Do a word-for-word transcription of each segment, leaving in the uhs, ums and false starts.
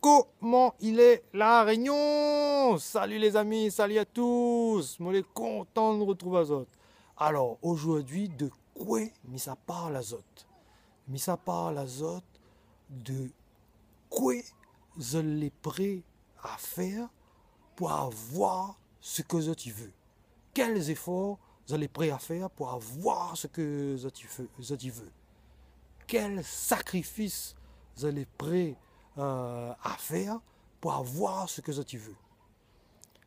Koman i lé, La Rényon ? Sali lézami, sali a tous. Moin lé kontan de retrouv azot. Alor, ojourdui, de koué mi sa parl azot ? Mi sa parl azot de koué zot lé pré a fèr pou avoir sak zot i vé. Kèl zéfor zot lé pré a fèr pou avoir sak zot i vé, zot i vé ? Kèl sakrifis zot lé pré, euh, a fèr pou avoir sak zot i vé ?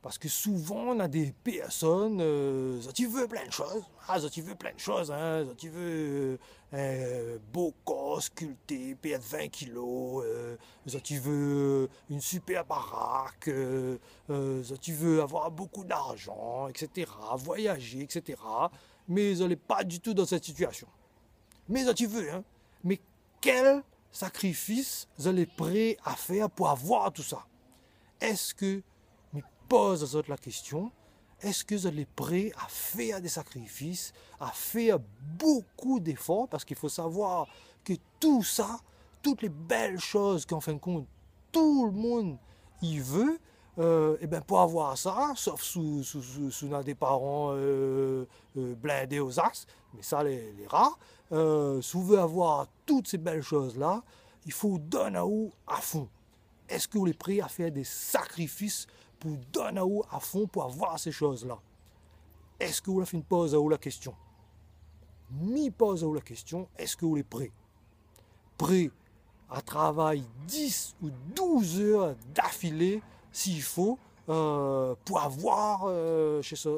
Parske souvan, na dé pèrsone, euh, zot i vé plin de shoz. Ah, zot i vé plin de shoz, hein. Zot i vé, euh, in bo kor skilté, pèrd vin kilo, euh, zot i vé in super barak, euh, euh, zot i vé avoir bokou d'larzan, et cetera, voyajé, et cetera. Mé zot lé pa ditou dan sèt sitiasion. Mé zot i vé, hein. Mé kèl sakrifis zot lé pré a fèr pou avoir tousa ? Èske, mi poz azot la késtion, èske zot lé pré a fèr dé sakrifis, a fèr bokou d'éfor ? Parske i fo savoir ke tousa, tout lé bèl shoz ke, an fin de kont, tout le moun i vé, euh, ében, pou avoir sa, sof si, si, si, si ou na dé paran, euh, euh, blindé o zars, mé sa lé, lé rar. Euh, si ou vé avoir tout sé bèl shoz-la, i fo donn aou a fon. Èske ou lé pré a fèr dé sakrifis pou donn aou a fon pou avoir sé shoz-la ? Èske ou la fine poz aou la késtion ? Mi poz aou la késtion, èske ou lé pré ? Pré a travay dis ou douz èr d'afilé, si i fo, euh, pou avoir, euh, sé, sé,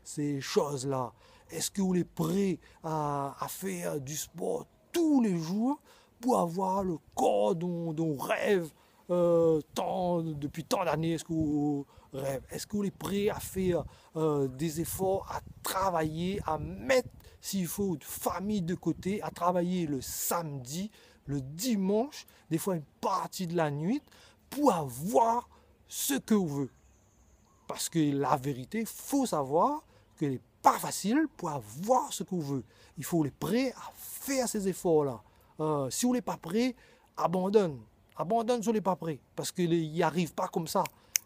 sé shoz-la ? Èske ou lé pré a, a fèr di spor tou lé zour pou avoir le kor dont, dont ou rèv, euh, tan, dopi tan d'ané, èske ou rèv ? Èske ou lé pré a fèr, euh, dé zéfor, a travay, a mèt, si i fo, out fami de koté, a travay le samdi, le dimansh, défoi in parti de la nuit, pou avoir sak ou vé ? Parske la vérité, fo savoir ke lé pa fasil pou avoir sak ou vé. I fo ou lé pré a fèr sé zéfor-la. Euh, si ou lé pa pré, abandonn. Abandonn si ou lé pa pré. Parske lé, i ariv pa konmsa.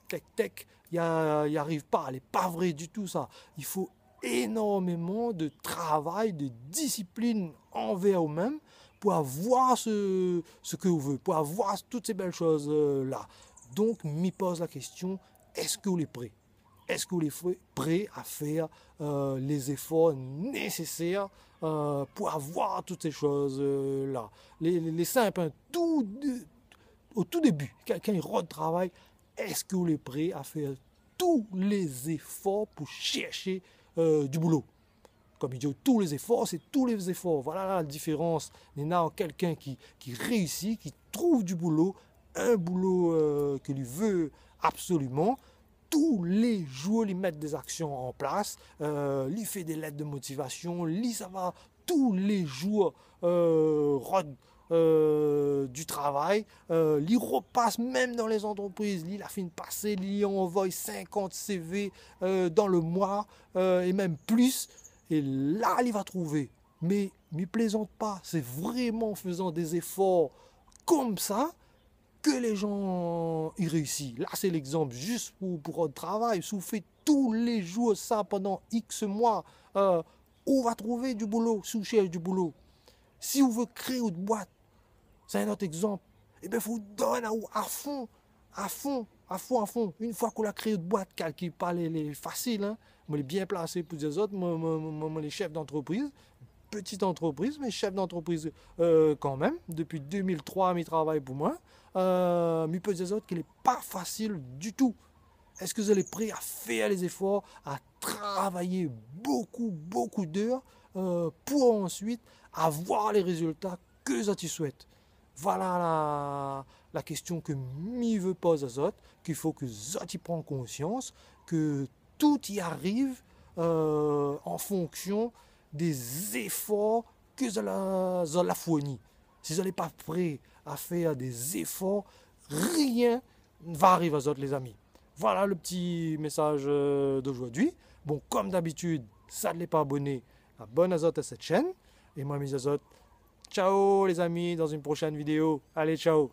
Tèk, tèk, i a-, i ariv pa. Lé pa vré ditou, sa. I fo énormeman de travay, de disiplin anvèr ou mèm pou avoir se, sak ou vé, pou avoir tout sé bèl shoz, euh, la. Donk, mi poz la késtion, èske ou lé pré ? Èske ou lé fré-, pré a fèr, euh, lé zéfor nésésèr, euh, pou avoir tout sé shoz, euh, la ? Lé, lé, lé sinp, hein, tou de-, o tou débi, kèlkin i rod travay, èske ou lé pré a fèr tou lé zéfor pou shèrsh, euh, di boulo ? Konm i di, tou lé zéfor, sé tou lé zéfor. Voila la diférans. Néna kèlkin ki, ki réisi, ki trouv di boulo, in boulo, euh, ke li vé absoliman. Tou lé zour, li mèt dé zaksion an plas, euh, li fé dé lèt de motivasion, li sava tou lé zour, euh, rod, euh, di travay, euh, li ropas mèm dan lé zantrepriz, li la fine pasé, li anvoy sinkant C V, euh, dan le moi, euh, é mèm plis, é la, li va trouvé. Mé, mi plézant pa, sé vréman an fézan dé zéfor konmsa ke lé zan i réisi. La, sé légzanp zis pou, pou rod travay. Si ou fé tou lé zour sa pandan X moi, euh, ou va trouvé di boulo, si ou shèrsh di boulo. Si ou vé kréé out boit, sé in ot égzanp, ében, fo ou donn aou a fon, a fon, a fon, a fon. In foi ke ou la kréé out boit, kalkil pa lé, lé fasil, hein. Moin lé bien plasé pou di azot, moin, moin, moin, moin lé shèf d'antrepriz, ptit antrepriz, mé shèf d'antrepriz, euh, kanmèm. Dopi deux mille trois, mi travay pou moin. Euh, mi pé di azot ke lé pa fasil ditou. Èske zot lé pré a fèr lé zéfor, a travay bokou, bokou d'èr, euh, pou ansuit avoir lé rézilta ke zot i souèt ? Voila la, la késtion ke mi vé poz azot, ke fo ke zot i pran konsians ke tout i ariv, euh, an fonksion dé zéfor ke zot la, zot la fourni. Si zot lé pa pré a fèr dé zéfor, rien va ariv azot, lézami. Voila le pti mésaz, euh, d'ojourdui. Bon, konm d'abitid, si zot lé pa aboné, abonn azot a sèt shèn. É moin, mi di azot, ciao lézami, dan in proshèn vidéo. Alé, ciao.